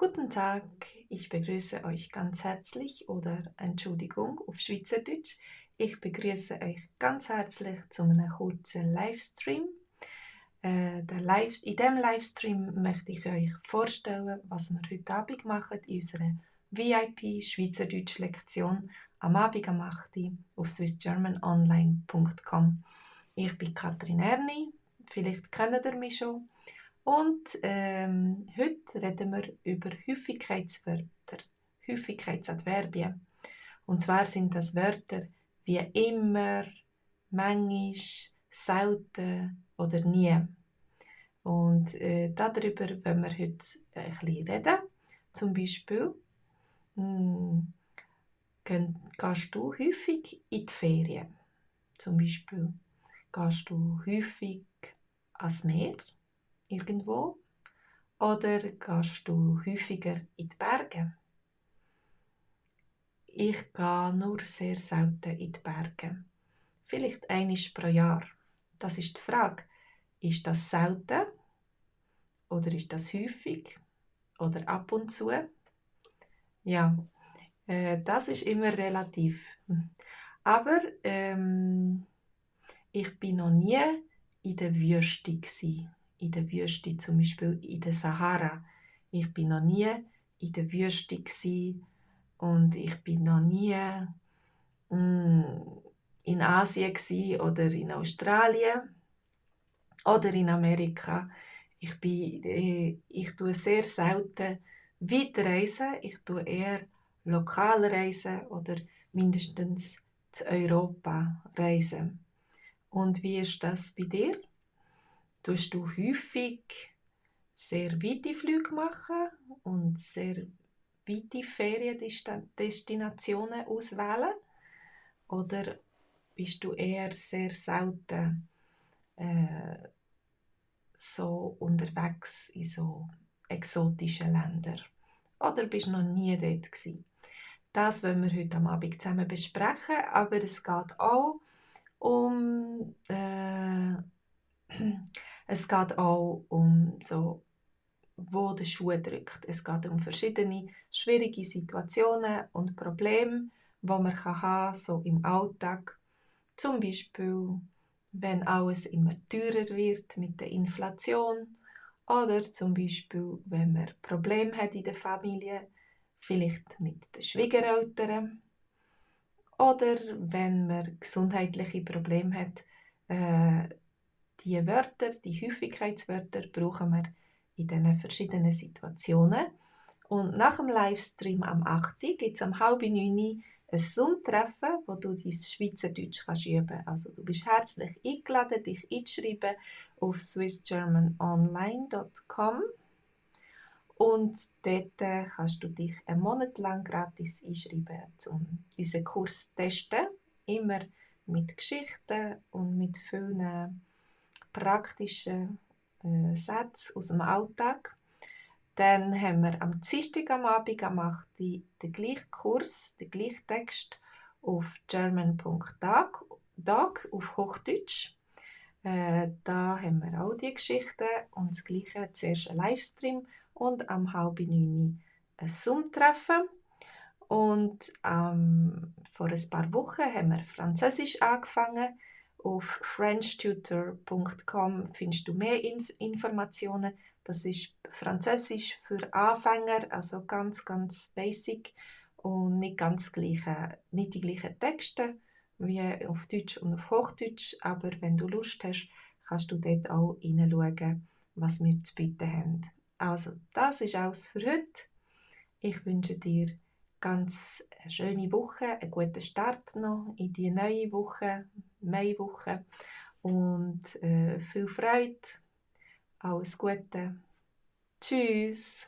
Guten Tag, ich begrüße euch ganz herzlich oder Entschuldigung auf Schweizerdeutsch. Ich begrüße euch ganz herzlich zu einem kurzen Livestream. In diesem Livestream möchte ich euch vorstellen, was wir heute Abend machen in unserer VIP Schweizerdeutsch Lektion am Abend am 8. Uhr auf swissgermanonline.com. Ich bin Katrin Erni, vielleicht kennt ihr mich schon. Und heute reden wir über Häufigkeitswörter, Häufigkeitsadverbien. Und zwar sind das Wörter wie immer, manchmal, selten oder nie. Und darüber wollen wir heute ein bisschen reden. Zum Beispiel, gehst du häufig in die Ferien? Zum Beispiel, gehst du häufig ans Meer irgendwo? Oder gehst du häufiger in die Berge? Ich gehe nur sehr selten in die Berge. Vielleicht einmal pro Jahr. Das ist die Frage. Ist das selten? Oder ist das häufig? Oder ab und zu? Ja, das ist immer relativ. Aber ich bin noch nie in der Wüste gewesen. In der Wüste, zum Beispiel in der Sahara. Ich bin noch nie in der Wüste gewesen und ich bin noch nie in Asien gewesen oder in Australien oder in Amerika. Ich tue sehr selten weit reisen. Ich tue eher lokal reisen oder mindestens zu Europa reisen. Und wie ist das bei dir? Tust du häufig sehr weite Flüge machen und sehr weite Feriendestinationen auswählen? Oder bist du eher sehr selten so unterwegs in so exotischen Ländern? Oder bist du noch nie dort gewesen? Das wollen wir heute am Abend zusammen besprechen, aber es geht auch um es geht auch um so, wo der Schuh drückt. Es geht um verschiedene schwierige Situationen und Probleme, die man haben so im Alltag. Zum Beispiel, wenn alles immer teurer wird mit der Inflation. Oder zum Beispiel, wenn man Probleme hat in der Familie, vielleicht mit den Schwiegereltern. Oder wenn man gesundheitliche Probleme hat. Die Wörter, die Häufigkeitswörter brauchen wir in diesen verschiedenen Situationen. Und nach dem Livestream am 8. Uhr gibt es um 8:30 ein Zoom-Treffen, wo du dein Schweizerdeutsch üben kannst. Also du bist herzlich eingeladen, dich einzuschreiben auf swissgermanonline.com und dort kannst du dich einen Monat lang gratis einschreiben, um unseren Kurs zu testen. Immer mit Geschichten und mit vielen praktischen Sätzen aus dem Alltag. Dann haben wir am Dienstag am Abend am 8. Uhr den gleichen Kurs, den gleichen Text auf german.dag auf Hochdeutsch. Da haben wir auch die Geschichten und das Gleiche, zuerst ein Livestream und am 8:30 ein Zoom-Treffen. Und vor ein paar Wochen haben wir Französisch angefangen. Auf frenchtutor.com findest du mehr Informationen. Das ist Französisch für Anfänger, also ganz, ganz basic und nicht die gleichen Texte wie auf Deutsch und auf Hochdeutsch. Aber wenn du Lust hast, kannst du dort auch hineinschauen, was wir zu bieten haben. Also, das ist alles für heute. Ich wünsche dir ganz eine schöne Woche, einen guten Start noch in die neue Woche, Maiwoche und viel Freude. Alles Gute. Tschüss.